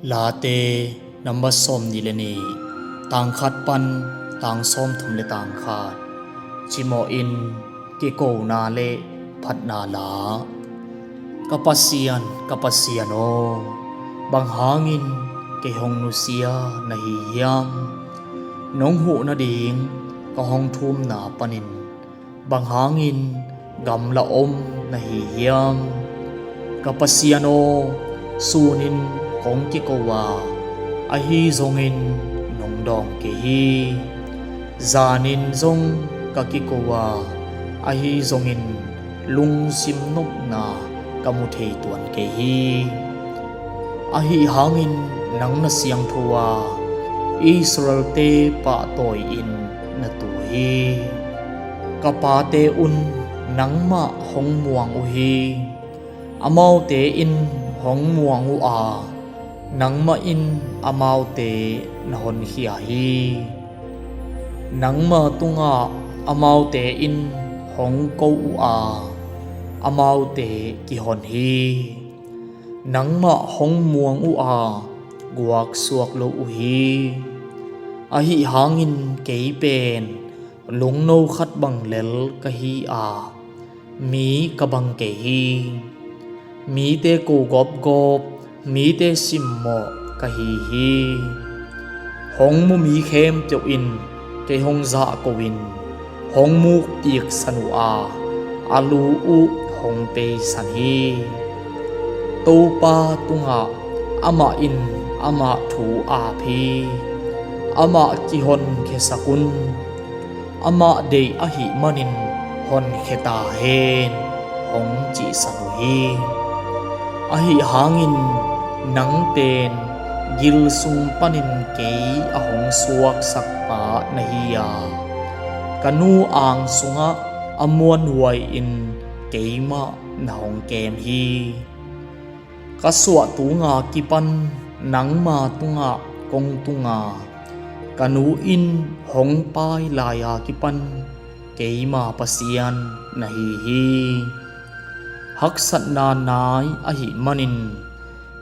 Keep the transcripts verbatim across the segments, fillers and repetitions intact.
Late namba sawm nih le nih, tang khat pan tang sawm thum le tang khat. Cimawh in kikona le phatna la. Ka Pasian, ka Pasian aw, bang hangin kei hong nusia na hi hiam? Nong huh nading ka hong thumna panin bang hangin gamla om na hi hiam? Ka Pasian aw, sunin kong kiko a, ahi zongin nong dawng kei hi. Zanin zong ka kiko a, ahi zongin lungsim nopna ka mu thei tuan kei hi. Ahi hangin nang na siangtho a, Israel-te pahtawi-in na tu hi. Ka pate un nangmah hong muang uh hi. Amaute in hong muang uh a, nangmah in amaute na honkhia hi. Nangma tungah amaute in hong ko uh a, amaute kihon hi. Nangmah hong muang uh a, guaksuak lo uh hi. Ahi hangin kei pen lungno khat bang lel ka hi a, mi ka bang kei hi. Mite ko gawpgawp, mite simmawh ka hi hi. Hong mu mi khempeuh in kei hong zahko-in hong mukpiksan uh a, a lu uh hong peisan hi. Topa tungah amah in amah thu ap hi. Amah kihonkhia sak un. Amah deih ahih manin honkhia ta hen, hong cihsan uh hi. Ahi hangin nang pen gil sung panin kei a hong suaksak pa na hi a, ka nu ang sungah a muanhuai-in keimah na hong kem hi. Ka suah tunga kipan nangma tungah kong tung a, ka nu in hong pai lai-a kipan keima Pasian na hi hi. Haksatna nai ahih manin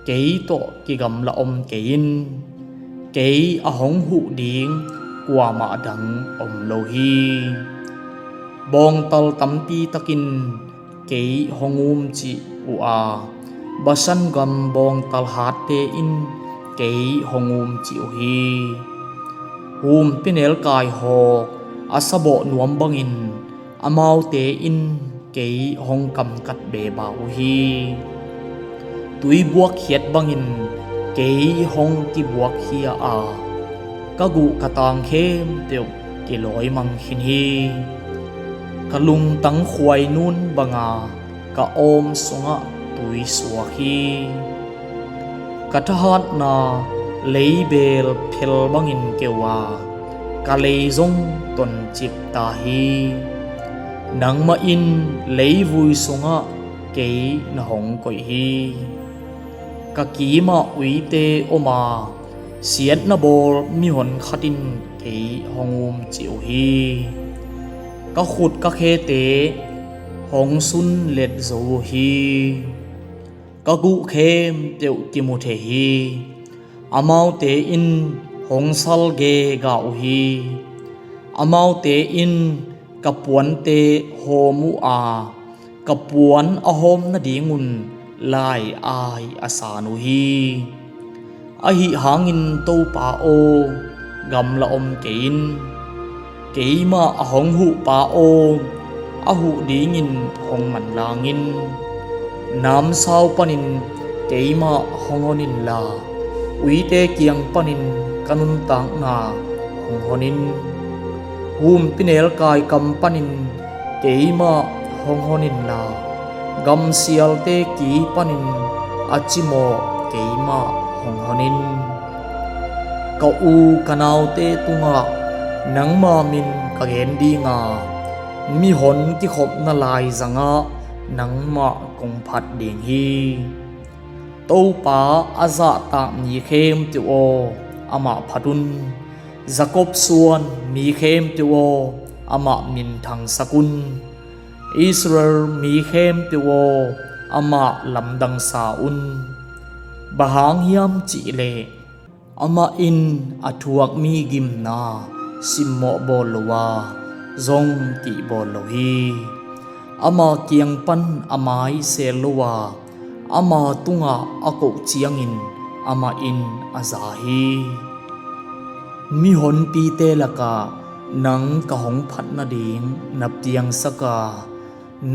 kei tawh kigamla om kei in. Kei a hong huh ding kuamah dang om lo hi. Bawngtal tampi takin kei hong umcih uh a, Bashan gam bawngtal hatte in kei hong umcih uh hi. Humpinelkai hawk a sabawh nuam bangin amaute in kei hong kamkat beba uh hi. Tui buakkhiat bangin kei hong kibuakkhia a, ka guh ka tang khempeuh kilawimang khin hi. Ka lungtang khuainun banga ka awm sungah tui suak hi. Ka thahatna leibel phel bangin keu a, ka lei zong toncip ta hi. Nangmah in leivui sungah kei na hong koih hi. Ka kimah uite om a, siatna bawl mihon khat in kei hong umcih uh hi. Ka khut ka khete hong sunlet zo uh hi. Ka guh khempeuh kimu thei hi. Amaute in hong salgega uh hi. Amaute in ka puante hawm uh a, ka puan a hawm nadingun lai-ai a san uh hi. Ahi hangin Topa aw, gamla om kei in. Keimah a hong huhpa aw, a huh dingin hong manlang in. Namsau panin keimah hong hon inla, uite kiang panin ka nuntakna hong hon in. Humpinelkai kam panin keimah hong hon inla, gamsialte ki panin a cimawh keimah hong hon in. Ka u ka naute tungah nangma min ka gen dinga, mihon kikhopna laizangah nangmah kong phat ding hi. Topa a zahtak mi khempeuh aw, amah phat un. Jakob suan mi khempeuh aw, amah minthangsak un. Israel mi khempeuh aw, amah lamdangsa un. Bang hang hiam cih leh amah in a thuak mi’ gimna simmawh bawl lo a, zong kihbawl lo hi. Ama kiang pan a mai seel lo a, ama tungah a koh ciangin amah in a za hi. Mi honpite lakah nang ka hong phat nading na piangsak a,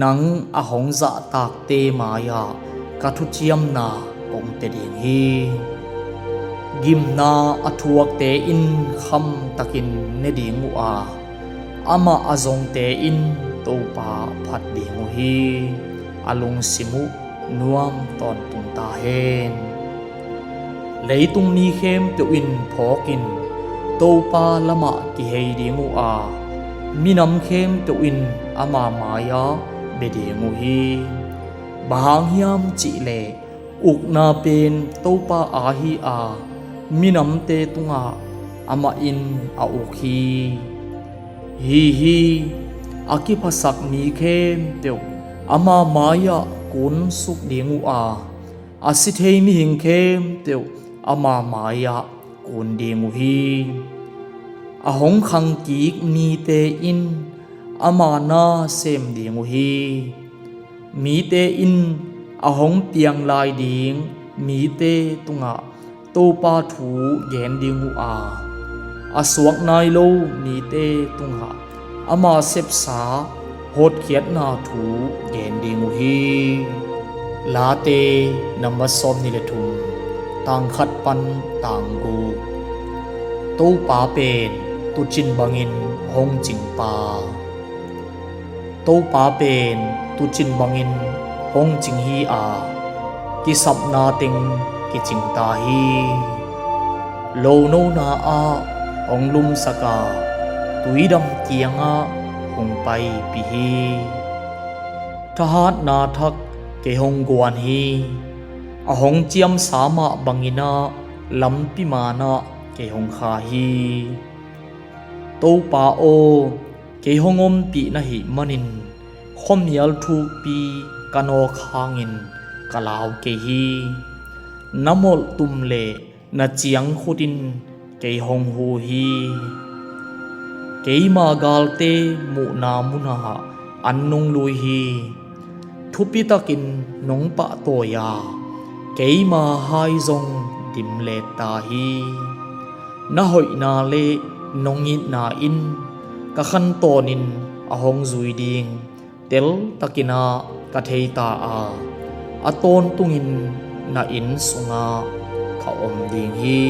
nang a hong zahtakte’ mai-ah ka thuciamna kong pia ding hi. Gimna a thuakte in kham takin ne ding uh a, amah a zongte in Topa phat ding uh hi. A lungsim uh nuam tawntung ta hen. Leitung mi khempeuh in phawkin Topa lamah kihei ding uh a, minam khempeuh in ama mai-ah bia ding uh hi. Bang hang hiam cih leh ukna pen Topa’ aa hi a, minamte tungah amah in a uk hi. Hi hi, a kiphasak mi khempeuh ama mai-ah kunsuk ding uh a, a si thei mihing khempeuh ama mai-ah kun ding uh hi. A hong khangkik mite in ama na sem ding uh hi. Mite in a hong piang lai ding mite tungah Topa’ thu gen ding uh a, a suak nai lo mite tungah ama sepsa hotkhiatna thu gen ding uh hi. Late sawmnih le thum, tang khat pan tang guk. Topa pen tuucin bangin hong cing pa. Topa pen tuucin bangin hong cing hi a, kisapna teng kicing ta hi. Lonona-ah hong lumsak a, tuidam kiangah hong paipih hi. Thahatna thak kei hong guan hi. A hong ciamsa mah bangin ah lampi man-ah kei hong kha hi. Topa aw, kei hong ompih na hih manin khuamial thukpi ka nawk hangin ka lau kei hi. Na molhtum le na ciangkhut in kei hong hu hi. Keima galte’ muhna munah an nong lui hi. Thupi takin nong pahtawi a, keima hai zong dimlet ta hi. Na hoihna le nong itna in ka khantawnin a hong zui ding teltakin ah ka thei ta a, a tawntungin na inn sungah ka om ding hi.